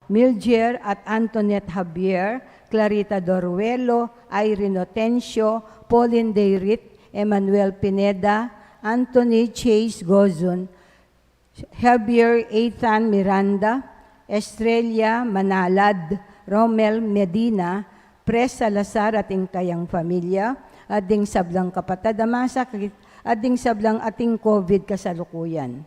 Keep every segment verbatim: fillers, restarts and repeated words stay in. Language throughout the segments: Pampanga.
Milger at Antoinette Javier, Clarita Doruelo, Irene Otencio, Pauline Dayrit, Emmanuel Pineda, Anthony Chase Gozun, Javier Ethan Miranda, Estrella Manalad, Romel Medina, Pres Salazar at ing kayang pamilya, at ding sablang kapatad a masakit, at ding sablang ating COVID kasalukuyan.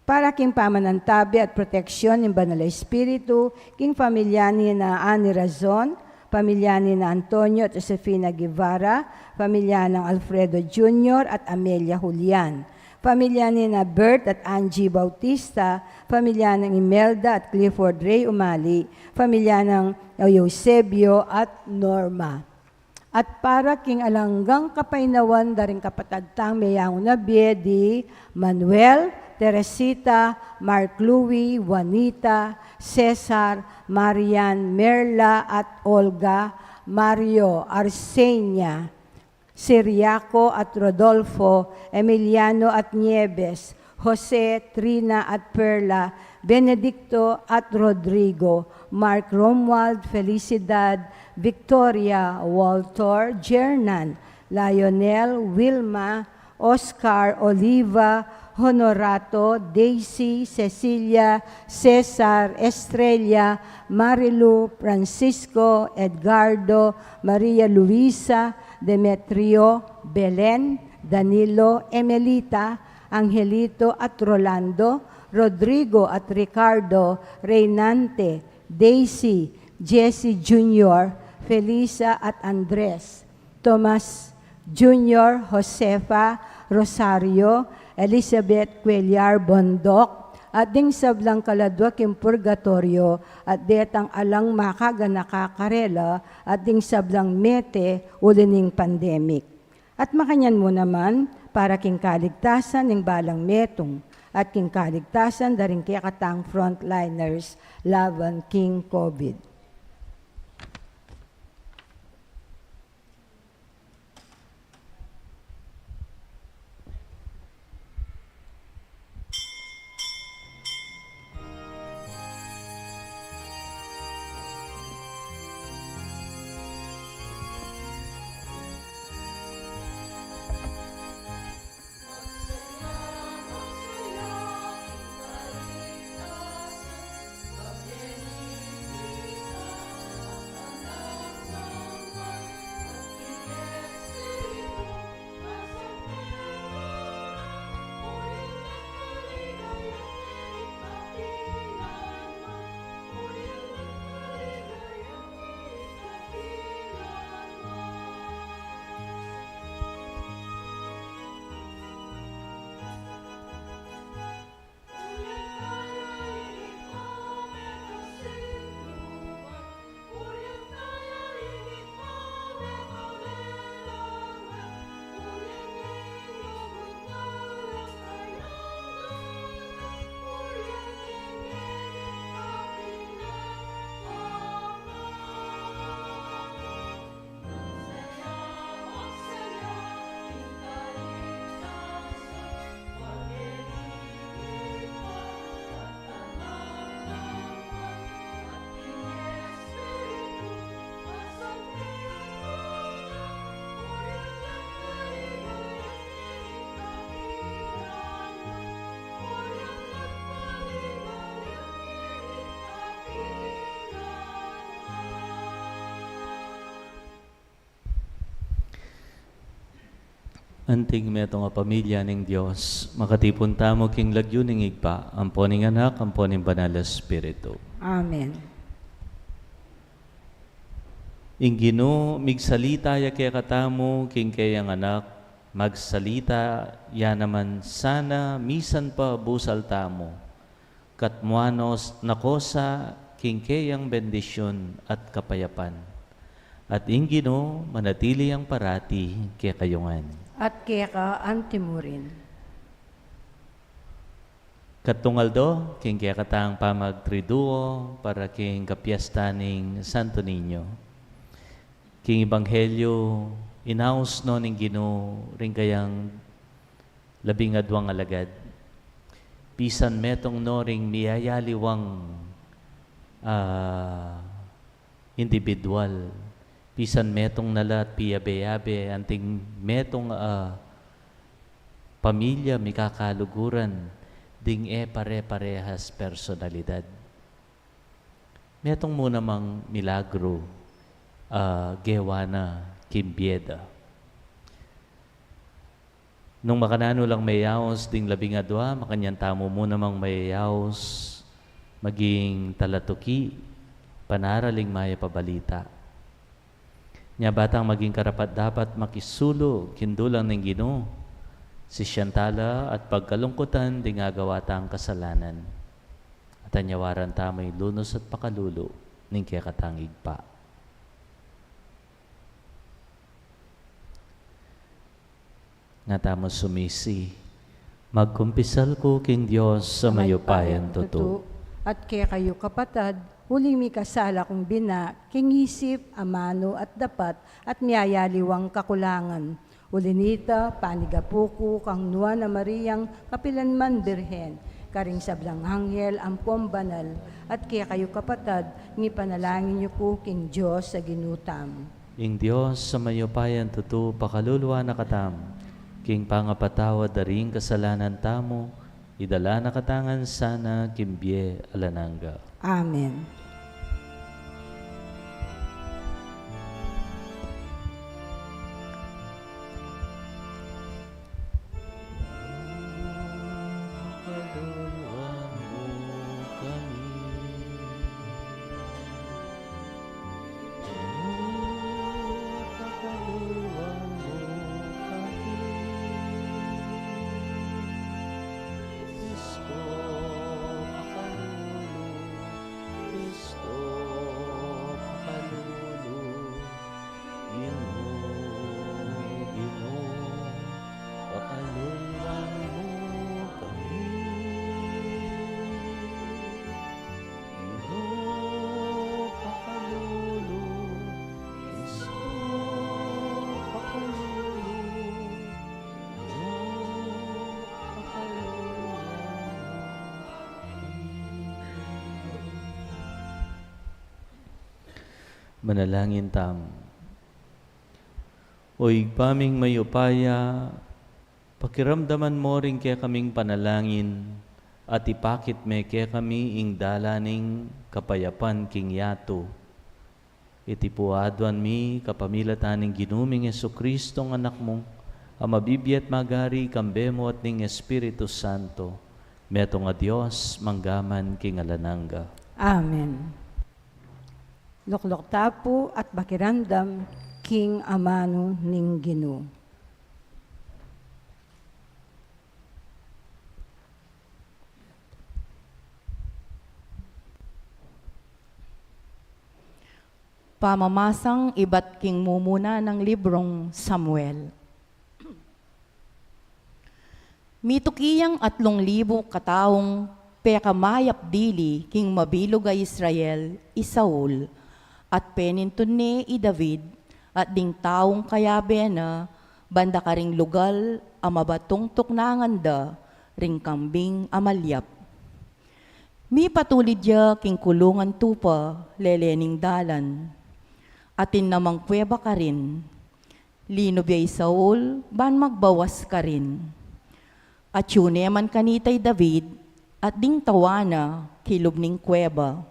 Para king pamanantabi at proteksyon ning Banal a Espiritu, king pamilya ni na Annie Razon, pamilya ni na Antonio at Josefina Guevara, pamilya nang Alfredo Junior at Amelia Julian, pamilya ni na Bert at Angie Bautista, pamilya nang Imelda at Clifford Ray Umali, pamilya nang Eusebio at Norma. At para king alang anggang kapaynawan da ring kapatad tang meyangu na bie di Manuel, Teresita, Mark Louis, Juanita, Cesar, Marian, Merla at Olga, Mario, Arsenia, Siriaco at Rodolfo, Emiliano at Nieves, Jose, Trina at Perla, Benedicto at Rodrigo, Mark, Romuald, Felicidad, Victoria, Walter, Jernan, Lionel, Wilma, Oscar, Oliva, Honorato, Daisy, Cecilia, Cesar, Estrella, Marilu, Francisco, Edgardo, Maria Luisa, Demetrio, Belen, Danilo, Emelita, Angelito at Rolando, Rodrigo at Ricardo, Reynante, Daisy, Jesse Junior, Felisa at Andres, Tomas Junior, Josefa, Rosario, Elizabeth Cuellar Bondoc, at ding sablang kaladwa king purgatoryo, at detang alang makaganaka karela, at ding sablang mete uli ning pandemic. At makanyan mu naman, para king kaligtasan ning balang metung, at king kaligtasan da ring kekatang frontliners laban king COVID. Anting metung a pamilya ning Dios, makatipun tamu king lagyu ning Ibpa, ampo ning Anak, ampo ning Banal a Espiritu. Amen. Ing Ginu, migsalita ya kekatamu king keyang Anak, magsalita ya naman sana misan pa busal tamu. Katmuan no sa king keyang bendisyun at kapayapan. At ing Ginu manatili yang parati kekayu ngan. At keka antimurin. Katung aldo, king kekatang pamagtriduo para king kapiesta ning Santo Niño. King Ebanghelyo, inaus no ning Ginu ring kayang labing adwang alagad. Pisan metung no ring miyayaliwang ah, indibidwal. Pisan metung na la at piyabe-yabe, anting metung a pamilya mikakaluguran ding e pare-parehas personalidad. Metung mu namang milagru a gewa na king bie da. Nung makananu lang mayayaus ding labing adua, makanyan tamu mu namang mayayaus maging talatuki, panaraling mayap a balita. Nya ba tang maging karapat-dapat makisulu king dulang ning Ginu, sisian tala at pagkalungkutan ding agawa tang kasalanan. At anyawaran tamu ing lunus at pakalulu ning kekatang Ibpa. Nga tamu sumisi. Magkumpisal ku king Dios a mayupayang tutu. At kekayu kapatad, uling mikasala kung bina, king isip, amanu at dapat, at miyayaliwang kakulangan. Uli nita, panigapu ku kang Nuan a Mariang kapilan man Birhen, karing sablang anghel ampong banal, at kekayu kapatad, ngipanalangin yu ku king Dios a Ginu tamu. Ing Dios a mayupayang tutu pakaluluan na katamu, king pangapatawad da ring kasalanan tamu, idala na katamu ngan sana king bie alang angga. Amen. Kristo, pakalulu, Ginu, Ginu, pakaluluan mu kami. Ginu, pakalulu, Kristo, pakalulu, Ginu, pakaluluan mu. Manalangin tamu. O Ibpa ming mayupaya, pakiramdaman mu ring kekaming panalangin at ipakit me kekami ing dalan ning kapayapan king yatu. Iti pu aduan mi kapamilatan ning Ginu ming Jesucristo, ing Anak mu, a mabibie at magari kambe mu at ning Espiritu Santo, metung a Dios, mangga man king alang angga. Amen. Lukluk ta pu at pakiramdam king amanu ning Ginu. Pamamasang ibat king mumuna nang librung Samuel. Mituki yang atlung libu kataung pekamayap dili king mabilug a Israel i Saul, at penintun ne i David at ding taung kayabe na banda karing lugal a mabatung tuknangan da ring kambing a malyap. Mipatulid ya king kulungan tupa lele ning dalan. Atin namang kuweba karin. Linub ya i Saul ban magbawas karin. Atyu ne man kanita i David at ding tawana kilub ning kuweba.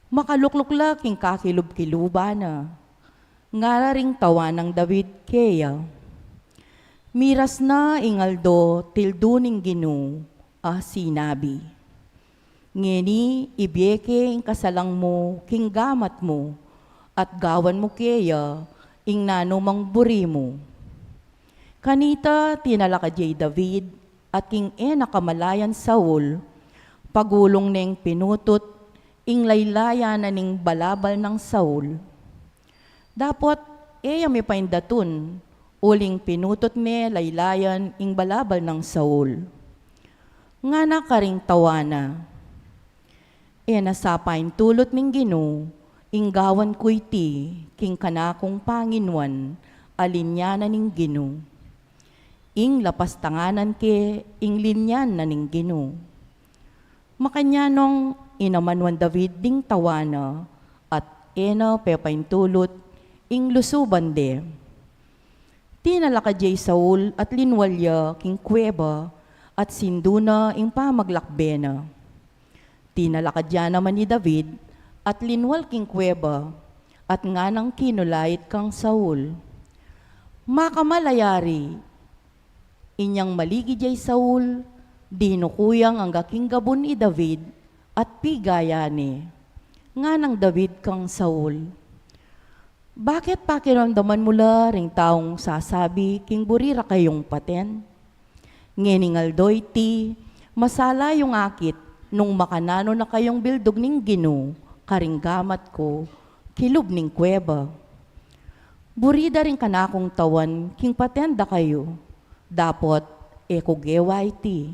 Makalukluk la king kakilub-kiluban na. Ngara ring tawanang David keya, "Miras na ing aldo tildu ning Ginu a sinabi. Ngeni ibie ke ing kasalang mu king gamat mu, at gawan mu keya ing nanu mang buri mu." Kanita tinalakad ya i David at king e na kamalayan Saul, pagulung neng pinutut ing laylayan na ning balabal nang Saul. Dapot e ya mipaindatun, uling pinutut ne laylayan ing balabal nang Saul. Ngana karing tawana, "E na sa paintulut ning Ginu ing gawan ku iti king kanakung panginuan a linya na ning Ginu. Ing lapastanganan ke ing linya na ning Ginu." Makanyan nong inamanuan David ding tawanan, at e na pepaintulut ing lusuban de. Tinalakad ya i Saul at linwal ya king kuweba, at sindu na ing pamaglakbe na. Tinalakad ya naman i David at linwal king kuweba, at nganang kinulait kang Saul, "Makamal a yari!" Inyang maligid ya i Saul, dinuku yang angga king gabun i David at pigaya ne. Nganang David kang Saul, "Bakit pakiramdaman mu la ring taung sasabi king buri ra kayung paten? Ngening aldo iti, masala yung akit nung makananu na kayung bildug ning Ginu karing gamat ku kilub ning kuweba. Buri da ring kanakung tawan king paten da kayu, dapot e ku gewa iti.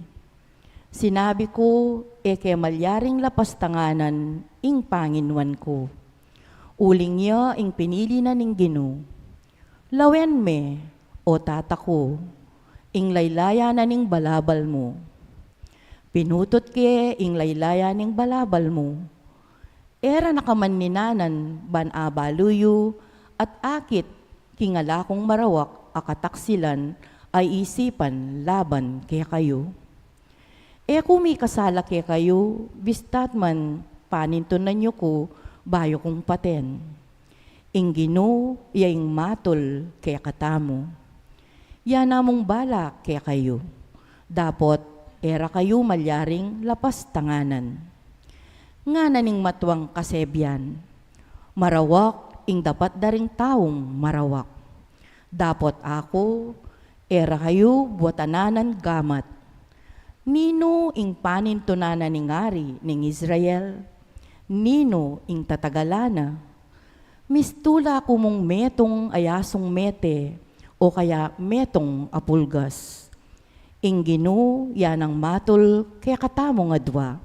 Sinabi ku, e ke malyaring lapastanganan ing panginuan ku. Uling ya ing pinili na ning Ginu. Lawen me, o tata ku, ing laylayan na ning balabal mu. Pinutut ke ing laylayan ning balabal mu. E ra na ka man ninanan ban abalu yu, at akit king ala kung marawak a kataksilan a isipan laban kekayu. E ku mikasala kekayu, bista't man panintunan yu ku bayu kung paten. Ing Ginu ya ing matul kekatamu. Yana mung bala kekayu, dapot e ra kayu malyaring lapastanganan." Ngana ning matuang kasebian, "Marawak ing dapat da ring taung marawak. Dapot aku, e ra kayu buatan anan gamat. Ninu ing panintunan na ning ari ning Israel? Ninu ing tatagalan na? Mistula ku mung metung a yasung mete, o kaya metung a pulgas. Ing Ginu ya nang matul kekatamung adua.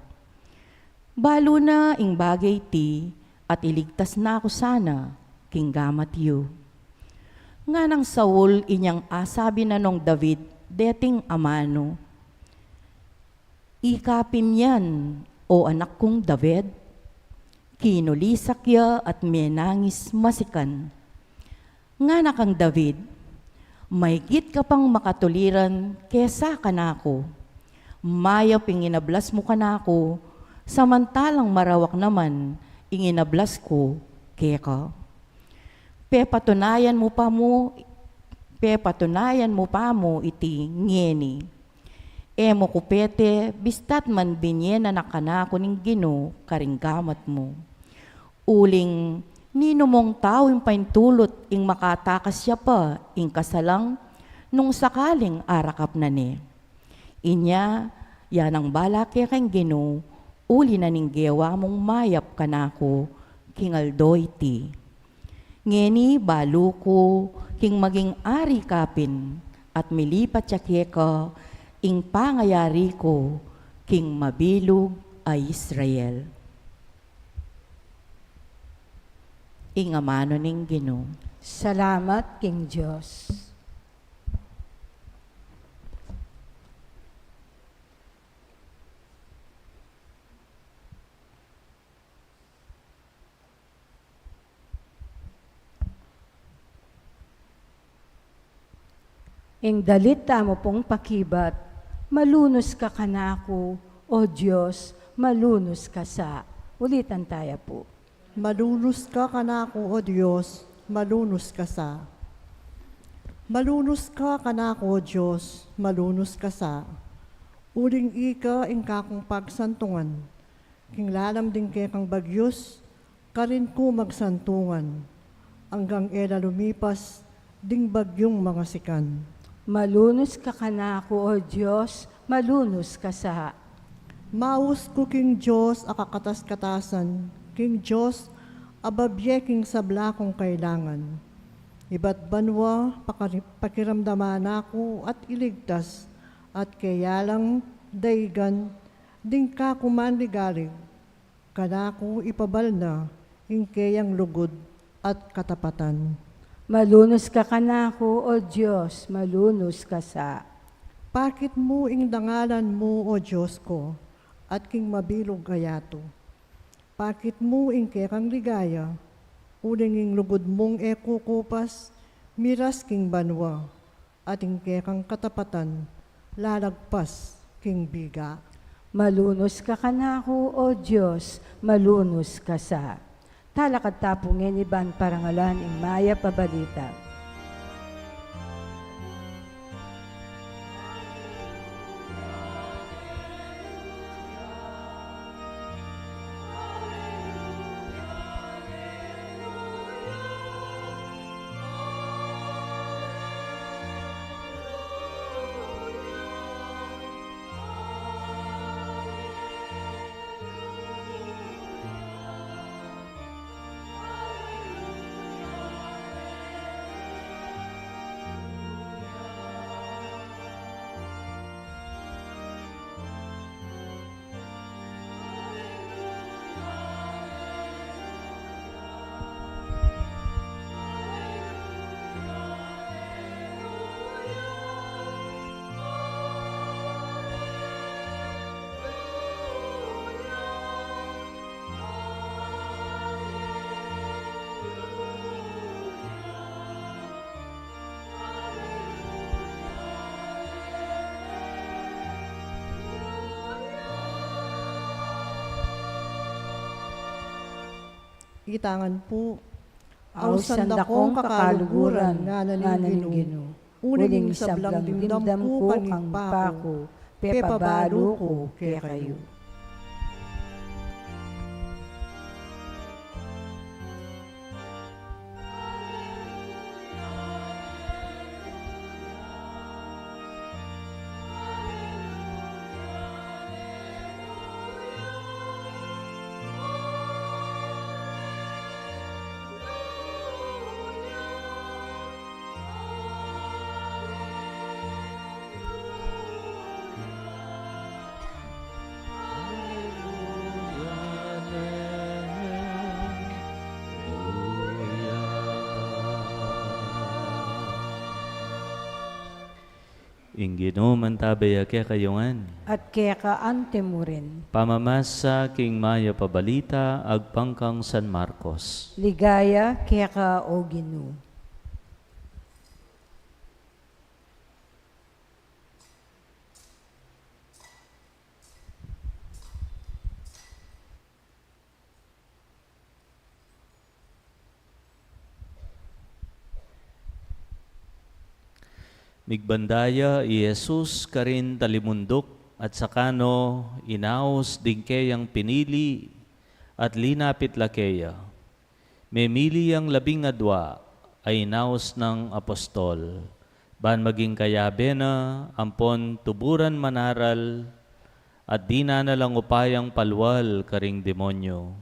Balu na ing bage iti, at iligtas na ku sana king gamat yu." Nganang Saul inyang asabi na nong David deting amanu, "Ika pin yan, o anak kung David?" Kinulisak ya at menangis masikan. Ngana kang David, "Maygit ka pang makatuliran kesa kanaku. Mayap ing inablas mu kanaku, samantalang marawak naman ing inablas ku keka. Pepatunayan mu pa mu, pepatunayan mu pa mu iti ngeni. E mu ku pete, bista't man binye na na kanaku ning Ginu karing gamat mu. Uling ninu mung tau ing paintulut ing makatakas ya pa ing kasalang nung sakaling arakap na ne? Inya, ya nang bala keka ing Ginu, uli na ning gewa mung mayap kanaku king aldo iti. Ngeni balu ku king maging ari ka pin, at milipat ya keka ing pangayari ku king mabilug a Israel." Ing amanu ning Ginu. Salamat king Dios. Ing dalit tamu pung pakibat, "Malunus ka kanaku, O Dios, malunus ka sa." Ulitan taya pu. "Malunus ka kanaku, O Dios, malunus ka sa. Malunus ka kanaku, O Dios, malunus ka sa. Uling ika ing kakung pagsantungan. King lalam ding kekang bagyus, karin ku magsantungan, anggang e la lumipas ding bagyung mangasikan." Malunus ka kanaku, O Dios, malunus ka sa. Maus ku king Dios a kakatas-katasan, king Dios a babie king sabla kung kailangan. Ibat banua pakari-, pakiramdaman na ku at iligtas, at keya lang daigan ding kaku manligalig. Kanaku ipabal na ing keyang lugud at katapatan. Malunus ka kanaku, O Dios, malunus ka sa. Pakit mu ing dangalan mu, O Dios ku, at king mabilug a yatu. Pakit mu ing kekang ligaya, uling ing lugud mung e kukupas, miras king banua, at ing kekang katapatan, lalagpas king biga. Malunus ka kanaku, O Dios, malunus ka sa. Talakad ta pu ngeni ban parangalan ing mayap a balita. Ita ngan pu, ausan da kong kakaluguran, ngana ning Ginu, uling ing sablang dimdam ku kang Ibpa ku, pepabalu ku kekayu. Ing Ginu mantabe ya kekayu ngan. At keka antimurin. Pamamasa king mayap a balita agpang kang San Marcos. Ligaya keka, O Ginu. Migbanda ya i Jesus karin talimunduk at saka no inaus ding keyang pinili at linapit la keya. Memili yang labing adua a inaus nang apostol, ban maging kayabe na ampon tuburan manaral at dinan na lang upayang palual karing demonyo.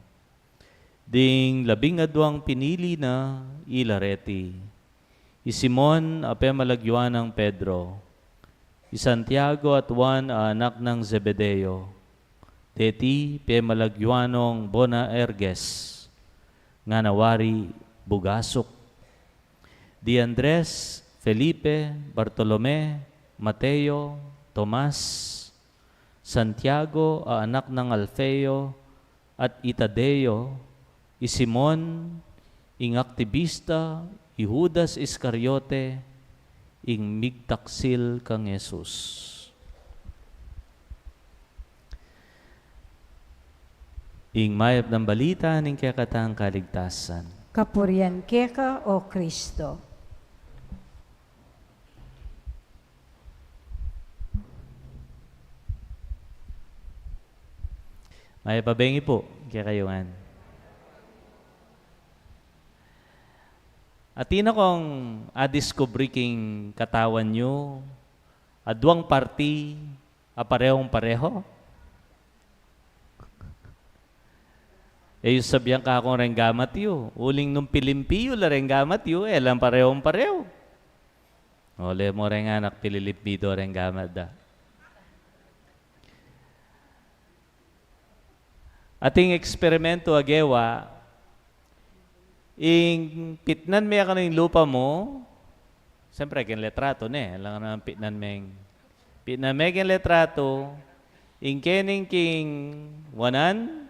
Ding labing aduang pinili na ila reti: i Simon a pemalagyuan nang Pedro, i Santiago at Juan a anak nang Zebedeo, deti pemalagyuan nong Boanerges, ngana wari Bugasuk, di Andres, Felipe, Bartolome, Mateo, Tomas, Santiago a anak nang Alfeo, at i Tadeo, i Simon ing aktibista, i Judas Iscariote, ing migtaksil kang Jesus. Ing mayap nang balita ning kekatang kaligtasan. Kapurian keka, O Kristo. Mayap a bengi pu kekayu ngan. Atin akong adiskubri king katawan yu, aduang parti a parehong-pareho. E yu sabian kakung reng gamat yu, uling nung pilimpi yu la reng gamat yu, e lang parehong-pareho. O, le mo reng anak, pililimpi do reng gamat da. Ating eksperimento a gewa, ing pitnan me kanu ing lupa mu, siyempre, king litrato ne, alang naman pitnan me, pitnan me king litrato, Ing kening king wanan,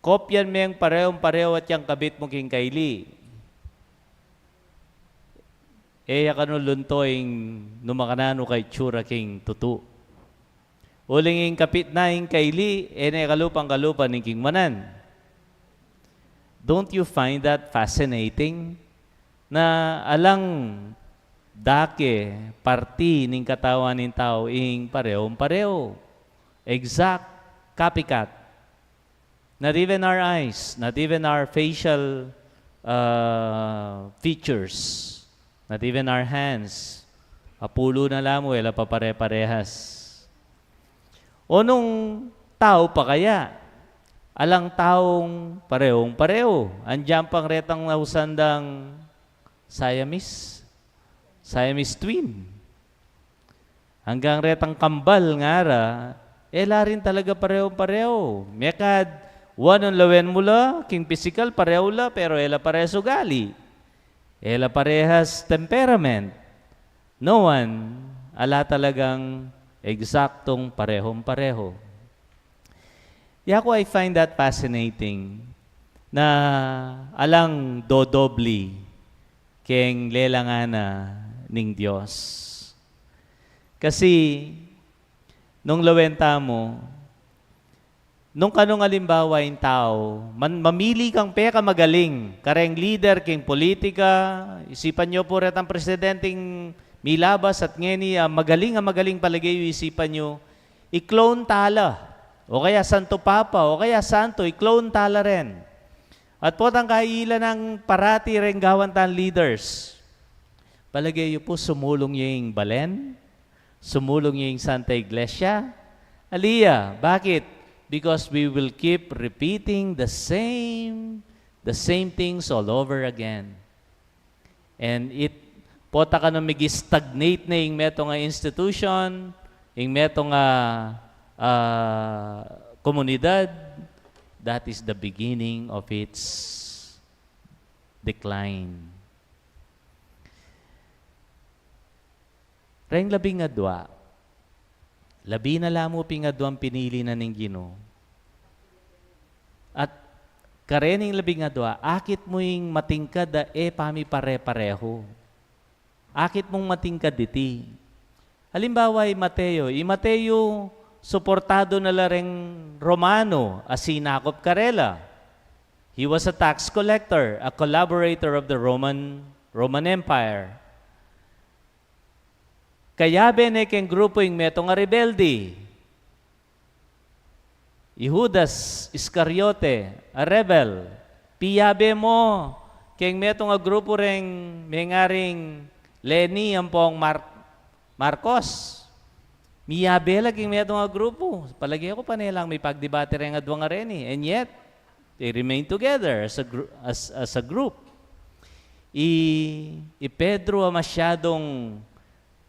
kopyan me ing parehong-pareho atyang kabit mu king kaili. E ya kanu lunto ing nu makananu ka itsura king tutu. Uling ing kapit na ing kaili, e ne kalupa-kalupa ning king wanan. Don't you find that fascinating? Na alang dake, parti ning katawan ning tau ing parehong-pareho. Exact copycat. Not even our eyes, not even our facial, uh, features, not even our hands. A pulu na la mu, e la papare-parehas. O nung tau pa kaya? Alang taung parehong-pareho. Andiyan pang retang nausan dang Siamese, Siamese twin. Anggang retang kambal ngara, e la rin talaga parehong-pareho. Mekad, wanung lawen mu la, king pisikal, pareho la, pero e la parehas ugali. E la parehas temperament. No one, ala talagang eksaktong parehong-pareho. Yaku, I find that fascinating na alang dodobli keng lelangan na ning Dios. Kasi, nung lawen tamu, nung kanung alimbawa ing tau, man-, mamili kang pekamagaling, kareng lider king politika, isipan yu pu retang presidenteng milabas at ngeni, a magaling, a magaling palage yu, isipan yu, i-clone ta la. O kaya Santo Papa, o kaya Santo, i-clone ta la rin. At potang kaila nang parati reng gawan tang leaders. Palage yu pu, sumulung ya ing balen? Sumulung ya ing Santa Iglesia? Ali ya. Bakit? Because we will keep repeating the same, the same things all over again. And it, pota kanu migi-stagnate ne ing metung a institution, ing metung a, ah, komunidad, that is the beginning of its decline. Reng labing adua, labi na la mu ping aduang pinili na ning Ginu. At karening labing adua, akit mu ing matingkad a e pamipare-pareho. Akit mung matingkad iti. Alimbawa, i Mateo. I Mateo, suportado na la reng Romano a sinakup karela. He was a tax collector, a collaborator of the Roman, Roman Empire. Kayabe ne keng grupu ing metung a rebelde. I Judas Iscariote, a rebel. Piyabe mo keng metung a grupu reng mengaring Leni ampong Mar-, Marcos. Miyabe la keng metung a grupu. Palage ku pane lang mipagdebate reng aduang a reni. And yet, they remain together as a gru-, as, as a group. I, i Pedro a masyadong,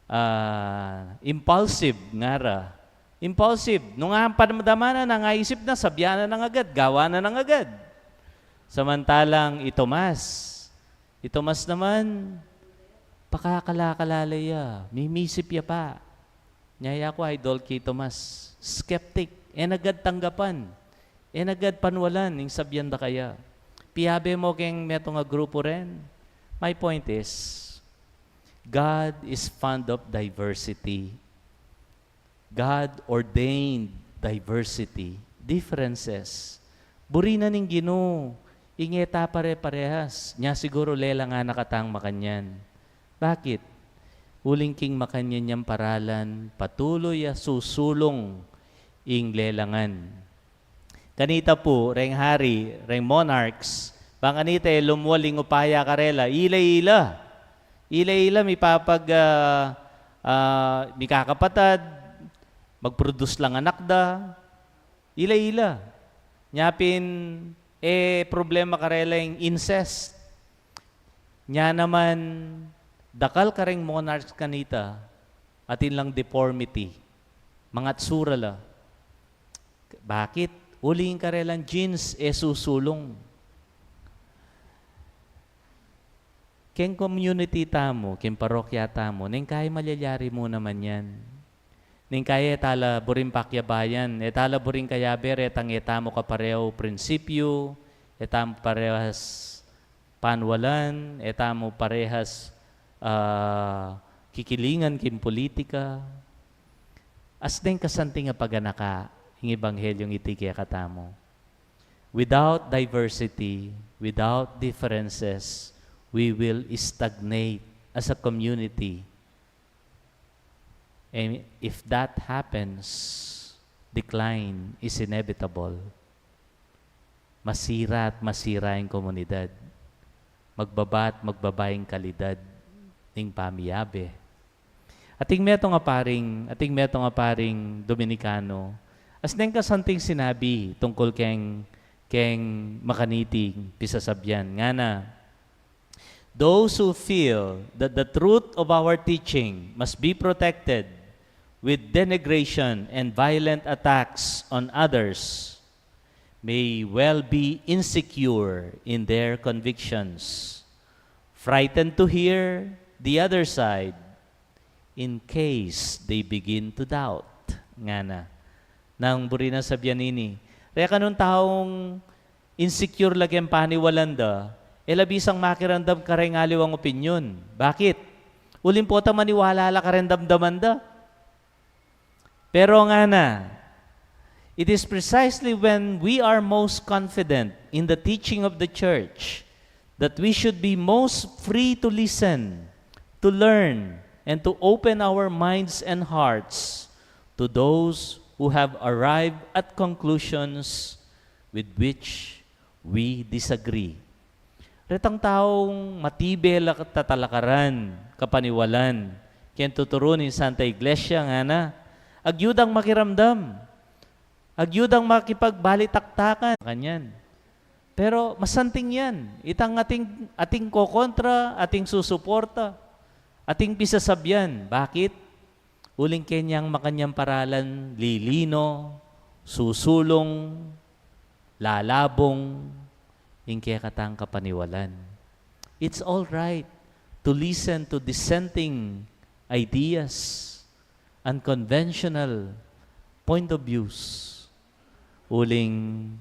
ah, impulsive, ngara. Impulsive. Nung ampamadaman na, nangaisip na, sabyan na nang agad, gawan na nang agad. Samantalang i Tomas, i Tomas naman, pakakala-kala la ya, mimisip ya pa. Nya yaku idol ki Tomas, skeptic, e na agad tanggapan, e na agad panwalan ing sabyan da kaya. Piyabe mo keng metung a grupu ren. My point is, God is fond of diversity. God ordained diversity, differences. Buri na ning Ginu, ing e ta pare-parehas, nya siguru lelangan na katang makanyan. Bakit? Uling king makanyan yang paralan, patuloy a susulung ing lelangan. Kanita pu, reng hari, reng monarchs, bang kanita e lumwal ing upaya karela, ila-ila. Ila-ila, mipapag, ah, ah, mikakapatad, mag-produce lang anak da. Ila-ila. Nya pin, e problema karela ing incest. Nya naman, dakal kareng monarchs kanita, atin lang deformity. Mangatsura la. Bakit? Uling karelang genes e susulung. Keng community tamu, keng parokya tamu, neng kai malyayari mu naman yan. Ning kaya e tala buring pakyabayan, e tala buring kayabe retang e tamu kaparehu prinsipyu, e tamu parehas panwalan, e tamu parehas, ah, kikilingan king politika. As deng kasanting a paganaka ing ebanghelyung iti kekatamu. Without diversity, without differences, we will stagnate as a community. And if that happens, decline is inevitable. Masira at masira ing komunidad. Magbaba at magbaba ing kalidad ning pamiyabe. Ating metung a paring, ating metung a paring Dominikano, as neng kasanting sinabi tungkul keng, keng makaniting pisasabyan, ngana, those who feel that the truth of our teaching must be protected with denigration and violent attacks on others may well be insecure in their convictions, frightened to hear the other side in case they begin to doubt. Ngana. Nang buri nang sabyan ini, reka nung taung insecure la keng paniwalan da, e la bisang makiramdam kareng aliwang opinyon. Bakit? Uling pota maniwala la kareng damdaman da. Pero ngana, it is precisely when we are most confident in the teaching of the church that we should be most free to listen, to learn, and to open our minds and hearts to those who have arrived at conclusions with which we disagree. Retang taung matibe la tatalakaran, kapaniwalan, keng tuturu ning Santa Iglesia, ngana, agyudang makiramdam, agyudang makipagbalitaktakan, kanyan. Pero masanting yan. Itang ating, ating kokontra, ating susuporta, ating pisasabyan. Bakit? Uling kenyang makanyang paralan, lilino, susulung, lalabung, ing kekatang kapaniwalan. It's all right to listen to dissenting ideas, unconventional point of views. Uling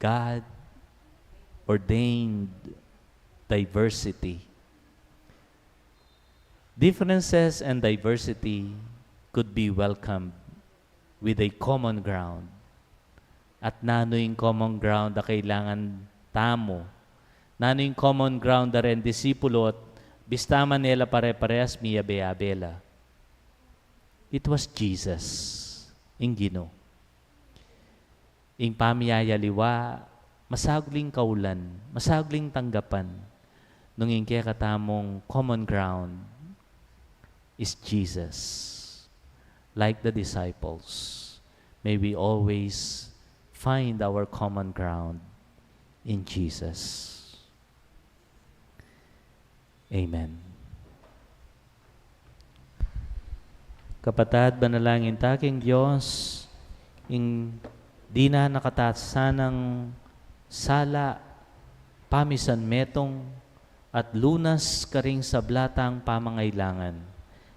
God ordained diversity. Differences and diversity could be welcomed with a common ground. At nanu ing common ground a kailangan tamu? Nanu ing common ground a reng disipulo at bista man e la pare-parehas miyabe-yabe la? It was Jesus, ing Ginu. Ing pamiyayaliwa, masagling kaulan, masagling tanggapan, nung ing kekatamung common ground is Jesus. Like the disciples, may we always find our common ground in Jesus. Amen. Kapatad, banalangin ta king Dios, ing dinan na katatsanang sala, pamisanmetung, at lunas karing sabla tang pamangailangan.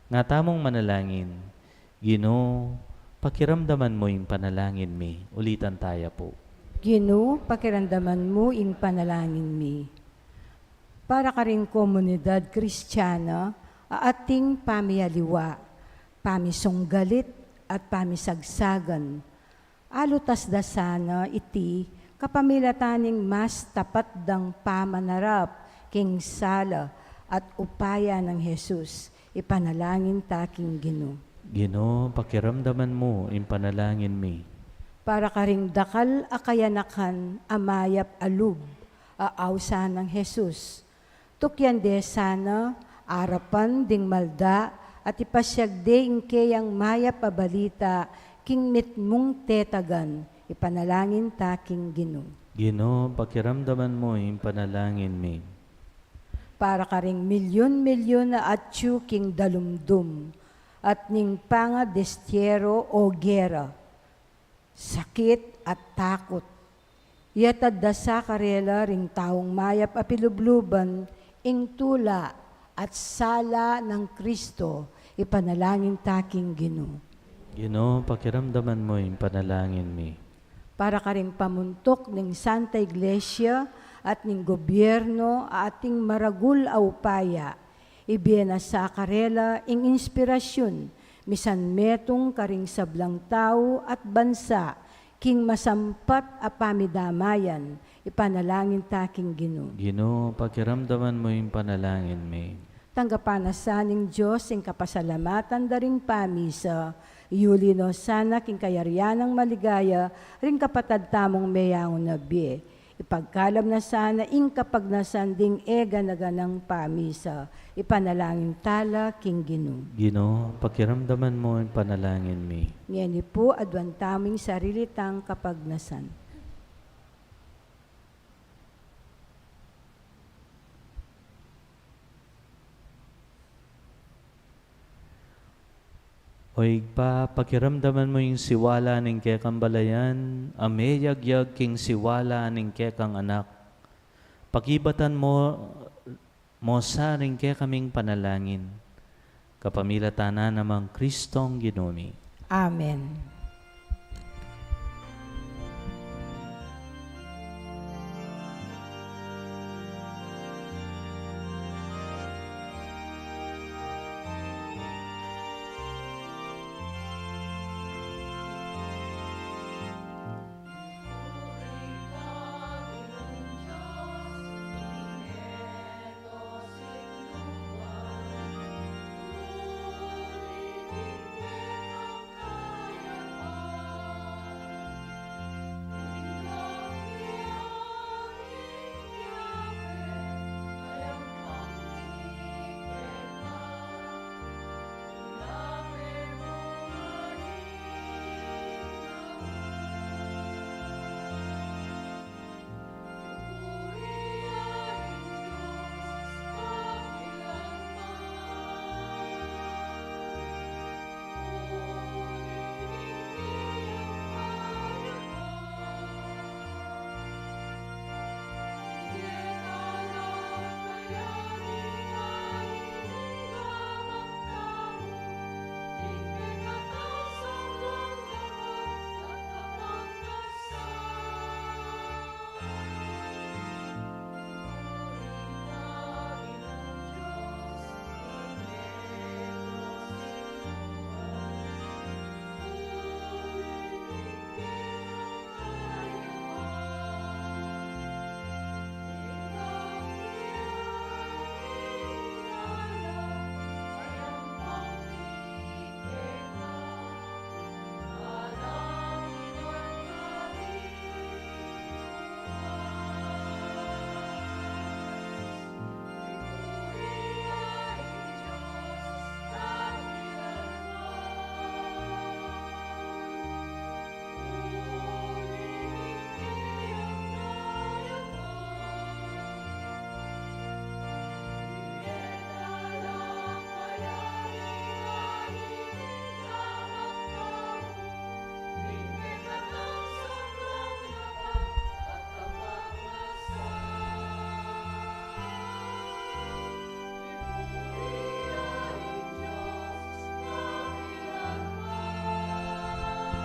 Nga tamung manalangin, Ginu, pakiramdaman mu ing panalangin mi. Ulitan taya pu. Ginu, pakiramdaman mu ing panalangin mi. Para karing komunidad Kristiana a ating pamiyaliwa, pamisunggalit, at pamisagsagan, alutas da sana iti kapamilatan ning mas tapat dang pamanarap king sala at upaya nang Jesus. Ipanalangin ta king Ginu. Ginu, pakiramdaman mu ing panalangin mi. Para karing dakal a kayanakan a mayap a lub a ausan nang Jesus, tukyan de sana arapan ding malda at ipasyag de ing keyang mayap a balita king mitmung tetagan. Ipanalangin ta king Ginu. Ginu, pakiramdaman mu ing panalangin mi. Para karing milyun-milyun a atyu king dalumdum at ning pangadestiyero o gera, sakit at takut, iyatad da sa karela ring taung mayap a pilubluban ing tula at sala nang Kristo. Ipanalangin ta king Ginu. Ginu, pakiramdaman mu ing panalangin mi. Para karing pamuntuk ning Santa Iglesia at ning gobyerno a ating maragul a upaya, ibie na sa karela ing inspirasyun, misan metung karing sablang tau at bansa, king masampat a pamidamayan, ipanalangin ta king Ginu. Ginu, pakiramdaman mu ing panalangin mi. Tanggapan na sa ning Dios ing kapasalamatan da ring pamisa, yuli no sana king kayarian nang maligaya ring kapatad tamung meyangu na bie. Ipagkalub na sana ing kapagnasan ding e gana-ganang pamisa. Ipanalangin tala king Ginu. Ginu, pakiramdaman mu ing panalangin mi. Ngeni pu, aduan tamu ing sarili tang kapagnasan. O Ibpa, pakiramdaman mu ing siwala ning kekang balayan a meyagyag king siwala ning kekang Anak. Pakibatan mu, mu sa ring kekaming panalangin. Kapamilatan na nang Kristong Ginu mi. Amen.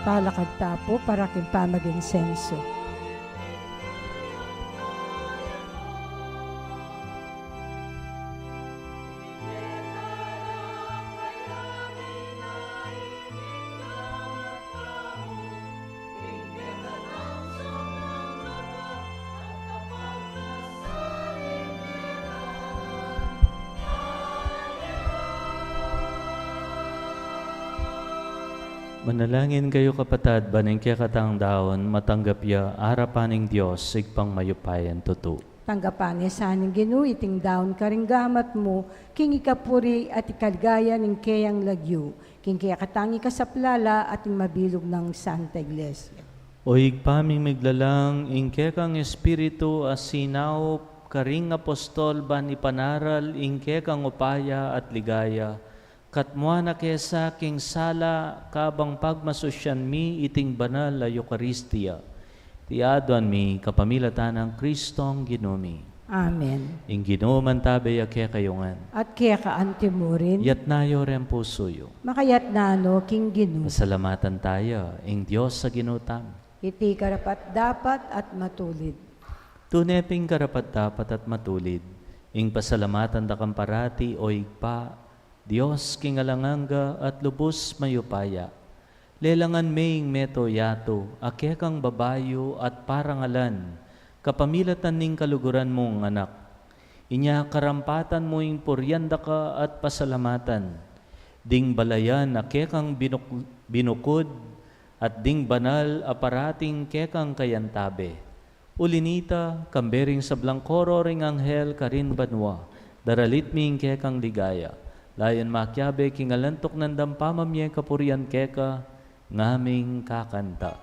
Talakad ta pu para king pamaginsenso. Manalangin kayu, kapatad, ban ing kekatang daun matanggap ya arapan ning Dios, Ibpang mayupayang tutu. Tanggapan na sa ning Ginu iting daun karing gamat mu, king ikapuri at ikaligaya ning keyang lagyu, king kekatang ikasaplala at ing mabilug nang Santa Iglesia. O Ibpa ming miglalang, ing kekang Espiritu a sinaup karing apostol ban ipanaral ing kekang upaya at ligaya, katmuan na ke sa king sala kabang pagmasusyan mi iting banal a Eukaristia. Iti aduan mi kapamilatan nang Kristong Ginu mi. Amen. Ing Ginu mantabe ya kekayu ngan. At keka antimurin. Yatna yu reng pusu yu. Makayatna no king Ginu. Pasalamatan taya ing Dios a Ginu tamu. Iti karapat-dapat at matulid. Tune pin karapat-dapat at matulid ing pasalamatan da kang parati, O Ibpa, Dios king alang angga at lubus mayupaya. Lelangan me ing meto yatu a kekang babayu at parangalan kapamilatan ning kaluguran mung Anak. Inya karampatan mu ing purian da ka at pasalamatan ding balayan a kekang binuk-, binukud at ding banal a parating kekang kayantabe. Uli nita, kambe ring sablang koro ring anghel karin banua, daralit mi ing kekang ligaya. Layun makiabe king alantuk nang dampamamie kapurian keka, ngaming kakanta.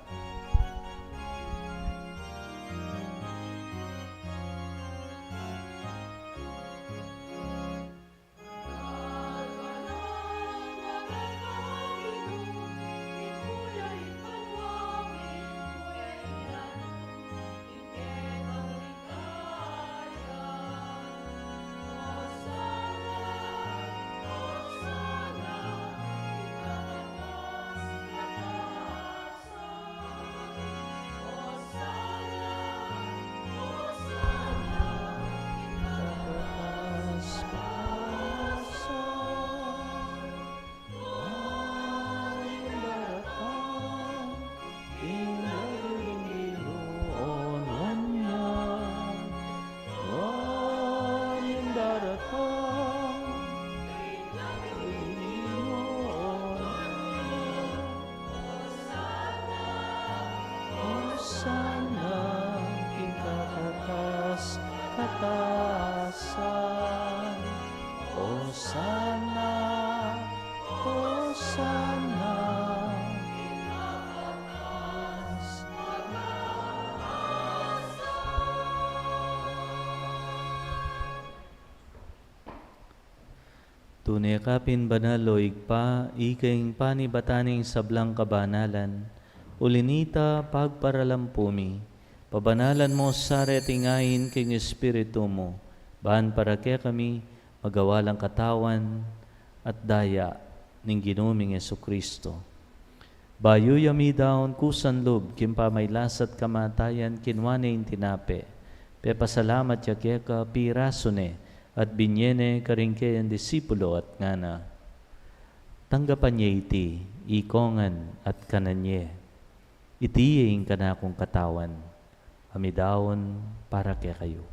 Hosana king kakatas-katasan. Hosana, Hosana king kakatas-katasan. Tune ka pin banal, O Ibpa, ika ing panibatan ning sablang kabanalan. Uli nita, pagparalampu mi, pabanalan mu sa reting ain king Espiritu mu, ban para kekami magawa lang katawan at daya ning Ginu ming Jesucristo. Bayu ya midaun kusan lub king pamailas at kamatayan, kinua ne ing tinape, pepasalamat ya keka, pirasu ne, at binie ne karing keyang disipulo at ngana: Tanggapan ye iti, ikongan, at kanan ye. Iti ing kanakung katawan, a midaun para kekayu.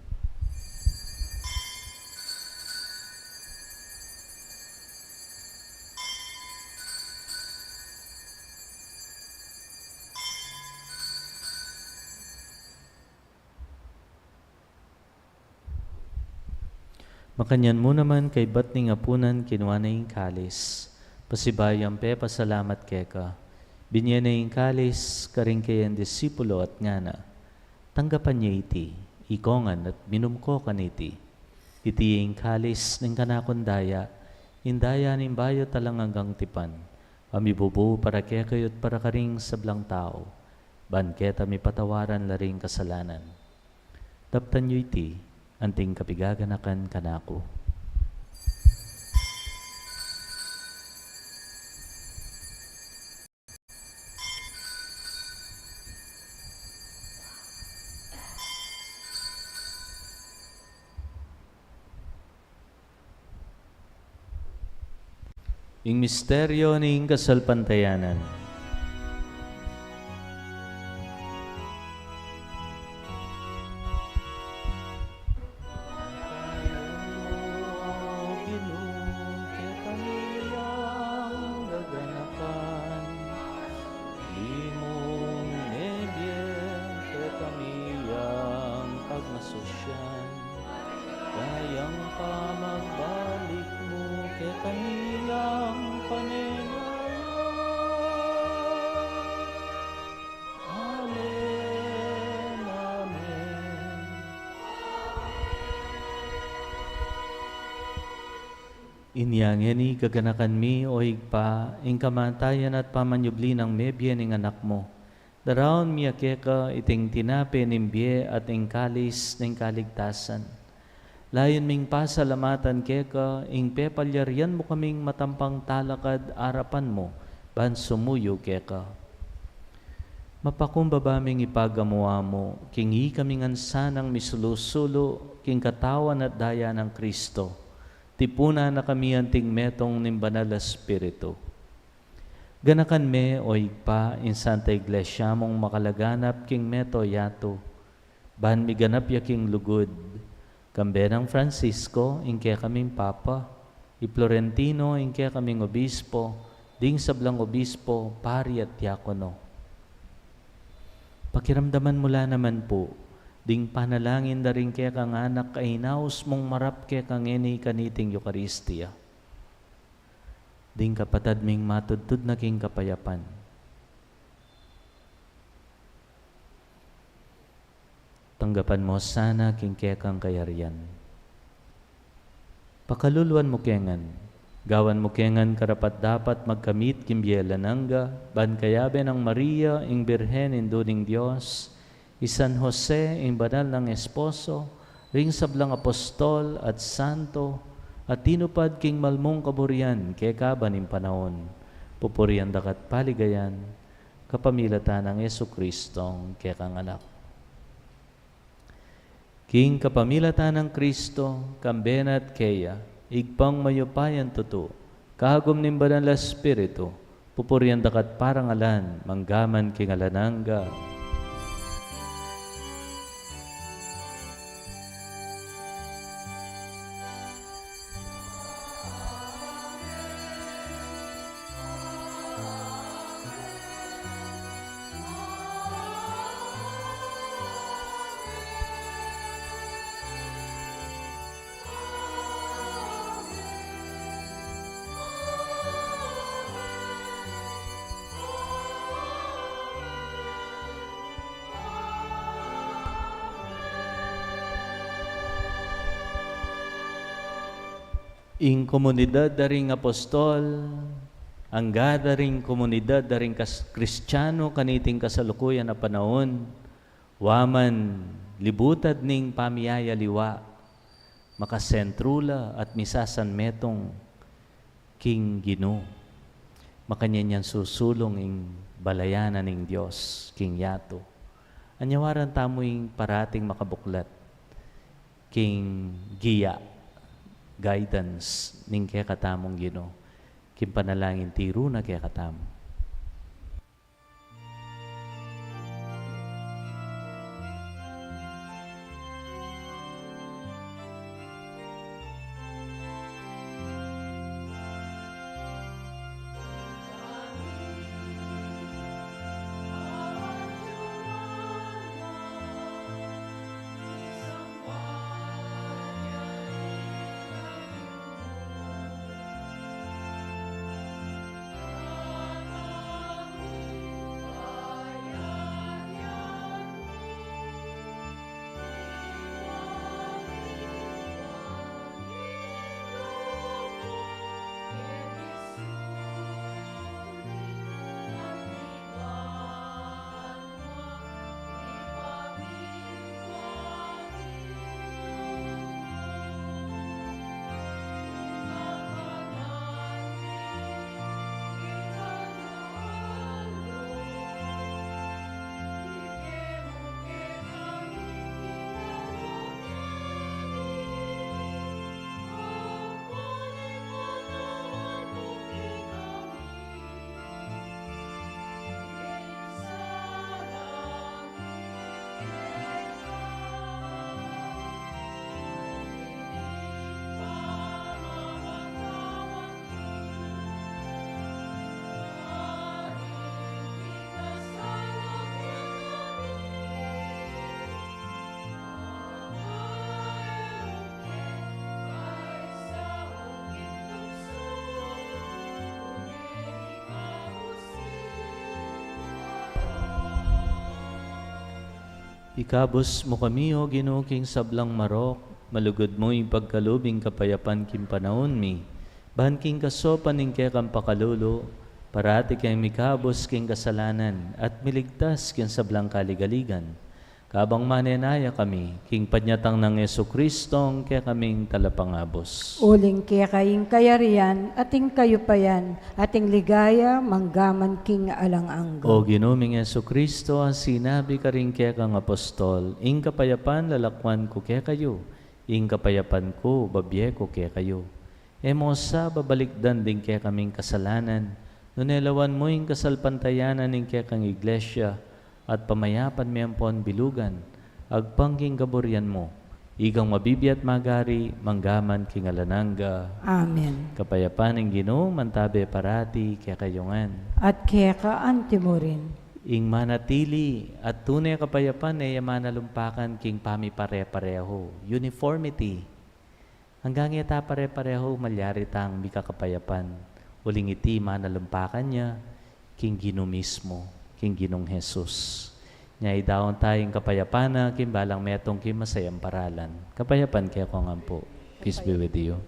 Makanyan mu naman kaybat ning apunan, kinua ne ing kalis, pasibayu yang pepasalamat keka, binie ne ing kalis karing keyang disipulo at ngana: Tanggapan ye iti, ikongan, at minum ko kaniti. Iti ing kalis ning kanakung daya, ing daya ning bayu at alang anggang tipan, a mibubu para kekayu at para karing sablang tau, ban keta mipatawaran la ring kasalanan. Daptan yu iti, anting kapigaganakan kanaku. Ing misteryo ning kasalpantayanan. Imung mebie kekami yang pagmasusian, dayang pamagbalik mu kekami yang panenaya. Amen, amen. Inya ngeni gaganakan mi, O Ibpa, ing kamatayan at pamanyubli nang mebie ning Anak mu. Daraun mi ya keka iting tinape ning bie at ing kalis ning kaligtasan. Layun ming pasalamatan keka ing pepalyarian mu kaming matampang talakad arapan mu ban sumuyu keka. Mapakumbaba ming ipagamu-amu king ikami ngan sanang misulu-sulu king katawan at daya nang Kristo. Tipunan na kami anting metung ning Banal a Espiritu. Ganakan me, o Ibpa, ing Santa Iglesia mung makalaganap king mabilug a yatu, ban miganap ya king lugud, kambe nang Francisco, ing kekaming Papa, i Florentino, ing kekaming Obispo, ding sablang obispo, pari at diakono. Pakiramdaman mu la naman pu ding panalangin da ring kekang anak a inaus mung marap keka ngeni kaniting Eukaristia. Ding kapatad ming matudtud na king kapayapan. Tanggapan mu sana king kekang kayarian. Pakaluluan mu ke ngan, gawan mu ke ngan karapat-dapat magkamit king bie alang angga, ban kayabe nang Maria, ing Birhen, Indu ning Dios, i San Jose, ing banal nang esposo, ring sablang apostol at santo, a tinupad king malmung kaburian keka ban ning panaun. Pupurian daka at paligayan, kapamilatan nang Jesucristong kekang Anak. King kapamilatan nang Kristo, kambe na at keya, Ibpang mayupayang tutu, kagum ning Banal a Espiritu, pupurian daka at parangalan, mangga man king alang angga. Ing komunidad da ring apostol, angga da ring komunidad da ring kas-, Kristiano kaniting kasalukuyan a panaun, wa man libutad ning pamiyayaliwa, makasentru la at misasanmetung king Ginu. Makanyan yang susulung ing balayan na ning Dios king yatu. Anyawaran tamu ing parating makabuklat king giya, guidance, ning kekatamung Ginu, king panalangin tiru na kekatamu. Ikabus mu kami, O Ginu, king sablang marok, malugud mu ipagkalub ing kapayapan king panaun mi, ban king kasopan ning kekang pakalulu, parati keng mikabus king kasalanan at miligtas king sablang kaligaligan. Kabang manenaya kami, king panyatang nang Jesucristo, ing kekaming talapangabus. Uling keka ing kayarian, at ing kayupayan, at ing ligaya, manggaman king alang angga. O Ginu ming Jesucristo, a sinabi karing kekang apostol, ing kapayapan lalakwan ku kekayu, ing kapayapan ku babie ku kekayu. E mu sa babalikdan ding kekaming kasalanan, nune lawan mu ing kasalpantayanan ning kekang Iglesia, at pamayapan me ampon bilugan, agpang king kaburian mu, ikang mabibie at magari, manggaman king alang angga. Amen. Kapayapan ning Ginu, mantabe parati kekayu ngan. At keka anti mu rin. Ing manatili at tune kapayapan e ya manalumpakan king pamipare-parehu, uniformity. Anggang e ta pare-parehu, malyari tang mika kapayapan, uling iti manalumpakan ya king Ginu mismu, king Ginung Jesus. Nya idaun ta ing kapayapan na king balang metung king masayang paralan. Kapayapan kekongan pu. Peace be with you.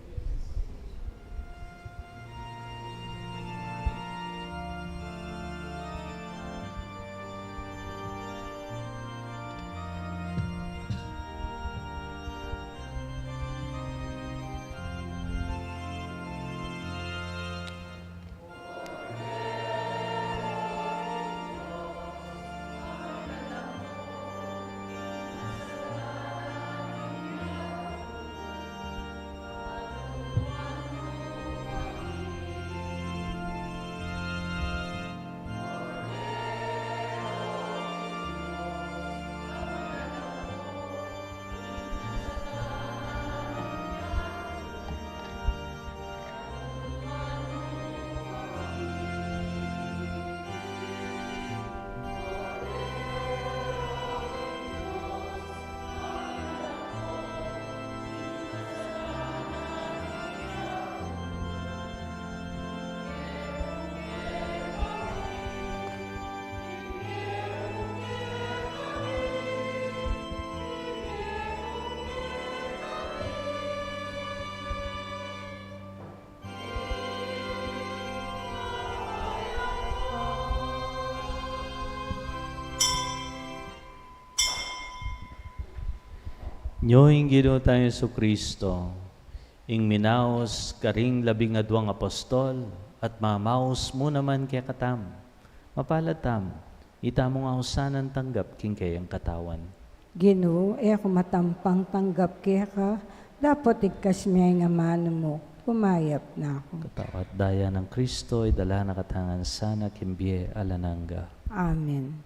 Nyo ing Ginu tang Jesucristo, ing minaus karing labing aduang apostol, at mamaus mu naman kekatamu. Mapalad tamu, ita mung ausan a tanggap king keyang katawan. Ginu, e ku matampang tanggap keka, dapot igkas me ing amanu mu, kumayap na ku. Katawan at daya nang Kristo, idala na katamu ngan sana king bie alang angga. Amen.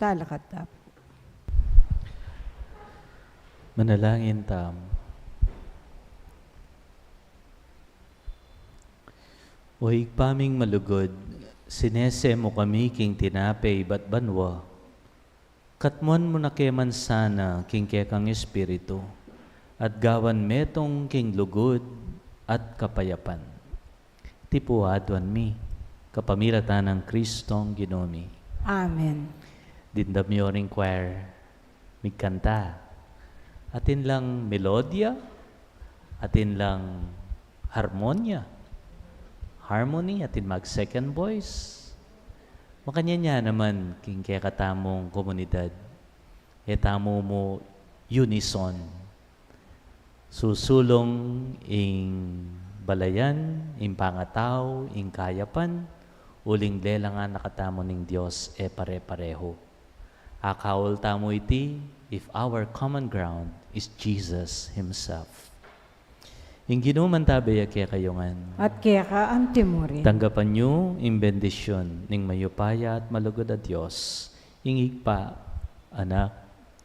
Talakad tamu. Manalangin tamu. O Ibpa ming malugud, sinese mu kami king tinape ibat banua, katmuan mu na ke man sana king kekang Espiritu, at gawan metung king lugud at kapayapan. Iti pu aduan mi, kapamilatan nang Kristong Ginu mi. Amen. Dimdam yu ring choir, migkanta. Atin lang melodia, atin lang harmonia, harmony, atin mag second voice. Makanyan ya naman king kekatamung komunidad. E tamu mu unison. Susulung ing balayan, ing pangatau, ing kayapan, uling lelangan na katamu ning Dios e pare-pareho. Akaul tamu iti, if our common ground is Jesus Himself. Ing Ginu mantabe ya kekayu ngan. At keka antimurin. Tanggapan yu ing bendisyun ning mayupaya at malugud a Dios, ing Ibpa, Anak,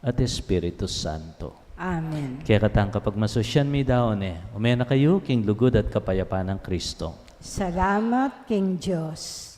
at Espiritu Santo. Amen. Kekatang kapagmasusyan mi daun e, ume na kayu king lugud at kapayapan nang Kristo. Salamat king Dios.